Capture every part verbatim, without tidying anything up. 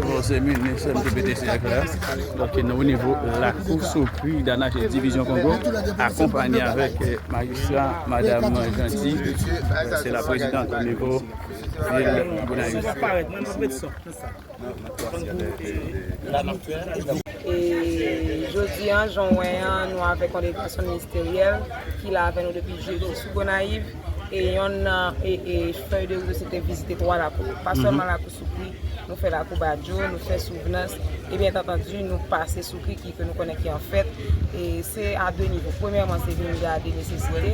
Bon, se minis M T P T C F la. Donk, nou o nivo Lakou Soukri, Danache, Divizyon Kongo, akonpanye avèk, eh, majistra, madam Jeanty, se la prezidant o nivo vil Gonayiv. E jodi a, jan w wè a, nou avèk yon delegasyon ministeryèl ki la avè nou depi jedi sou Gonayiv, e yonn nan, e, e, fèy de wout yo, se te vizite twa lakou. Pa sèlman Lakou Soukri, nou fè Lakou Badjo, nou fè Souvnans, e byen antandi, nou pase Soukri ki ke nou konnen ki an fèt. E se a de nivo. Premyèman, se vin gade nesesite,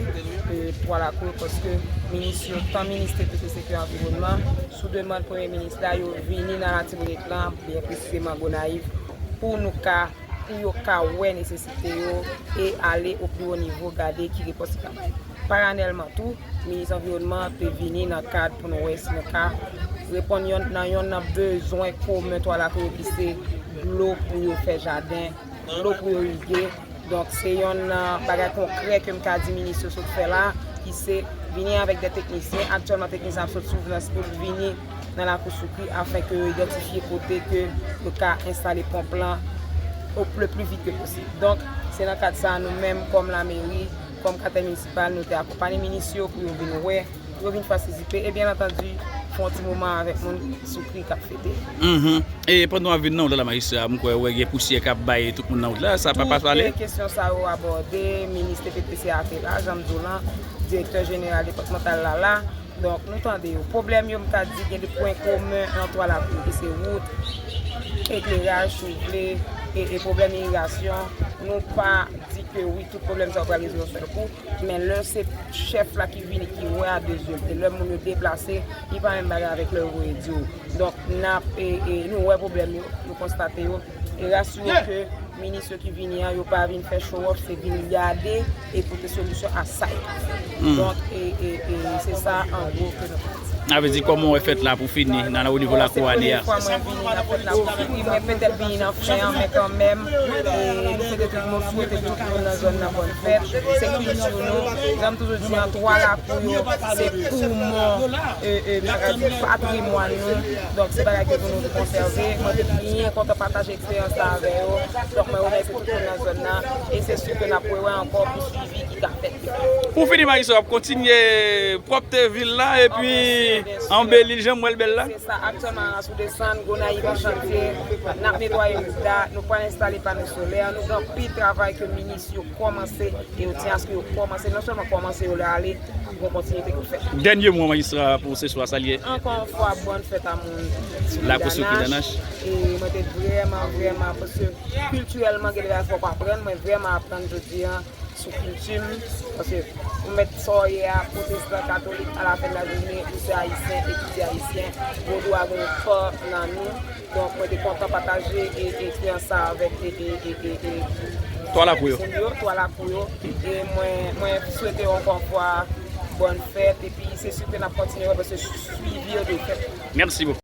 e, twa lakou yo, paske minis yo, tan minis T P T C ke anviwònman, sou demann premye minis la, yo vini nan Latibonit lan, byen presizeman Gonayiv, pou nou ka, pou yo ka wè nesesite yo e ale o pli wo nivo gade ki repons ki ka bay. Paralèlman tou, minis anviwònman te vini nan kad pou nou wè si nou ka reponn yonn nan, yonn nan bezwen komen twa lakou yo ki se dlo pou yo fè jaden, dlo pou yo irige. Donk, se yonn nan bagay konkrè ke m ka di minis yo sot fè la, ki se vini avèk de teknisyen. Aktyèlman, teknisyen ap sot Souvnans pou l vini nan Lakou Soukri afin ke yo idantifye kote ke yo ka enstale ponp lan o, le pli vit ke posib. Donk, se nan kad sa a, nou menm, kòm lameri, kòm katè minisipal, nou te akonpanye minis yo pou yo vin wè, pou yo vin patisipe, e byen antandi, fè yon ti moman avèk moun Soukri k ap fete. Mhm. E pandan w ap vin nan wout la, la, majistra, m kwè w wè gen pousyè k ap bay tout moun nan wout la, sa pa, pa pale? Tout, e, kesyon sa yo abòde, minis T P T C a te la, jan m di w lan, direktè jeneral depatmantal la la. Donk, nou tande yo. Pwoblèm yo, m ka di, gen de pwen komen nan twa lakou, ki se wout, ekleraj, si w vle, e, e pwoblèm irigasyon. Nou pa di ke wi, tout pwoblèm sa yo pral rezoud yon sèl kou, men lè se chèf la ki vini, ki wè a de zye l, e lè moun yo deplase, li pa menm bagay avèk lè yo voye di w. Donk, n ap, e, e, nou wè pwoblèm yo, nou konstate yo, e rasire w ke minis yo ki vini an, yo pa vin fè show off, se vin gade e pote solisyon a sa yo. Donk, e, e, e, se sa, an gwo, ke nou ka di. Sa vle di, kòman w wè fèt la pou fini, nan, o nivo lakou a, Dea? Se premye fwa mwen vini nan fèt la pou fini. Mwen petèt vini nan fen an, men kanmenm, e, nou swete tout moun, swete tout moun nan zòn nan bòn fèt. Se kilti nou. Jan m toujou di an, twa lakou yo, se poumon, e, e, patrimwàn nou. Donk, se bagay ke pou nou konsève. Mwen te byen kontan pataje eksperyans la avè yo. Donk, mwen remèsye tout moun nan zòn nan. E se si ke n ap rewè ankò pou swivi ki ka fèt yo. Pou fini, majistra, w ap kontinye pwòpte vil la epi anbeli l jan m wè l bèl la? Se sa, aktyèlman, n a sou desann, Gonayiv an chantye, n ap netwaye wout la, nou pral enstale pano solè, nou gen anpil travay ke minis yo kòmanse, e yo tyen aske yo kòmanse, non sèlman kòmanse, yo lè ale, gon kontinite pou fèt. Dènye mo, majistra, pou se swa, salye. Ankò yon fwa, bòn fèt a moun Lakou Soukri Danache. E mwen te vrèman, vrèman, paske kiltirèlman, gen de bagay fò w aprann, mwen vrèman aprann jodi a sou kilti m, paske ou mèt sa w ye a, pwotestan, katolik, alafen de lajounen, ou se ayisyen, etidyan ayisyen, vodou a gen yon pa nan nou. Donk, mwen te kontan pataje e, e, eksperyans sa avèk e, e, e, e, e, twa lakou yo. Twa lakou yo. E mwen, mwen swete yo ankò yon fwa bòn fèt, epi se si ke n ap kontinye wè, paske swivi yo dwe fèt. Mèsi bokou.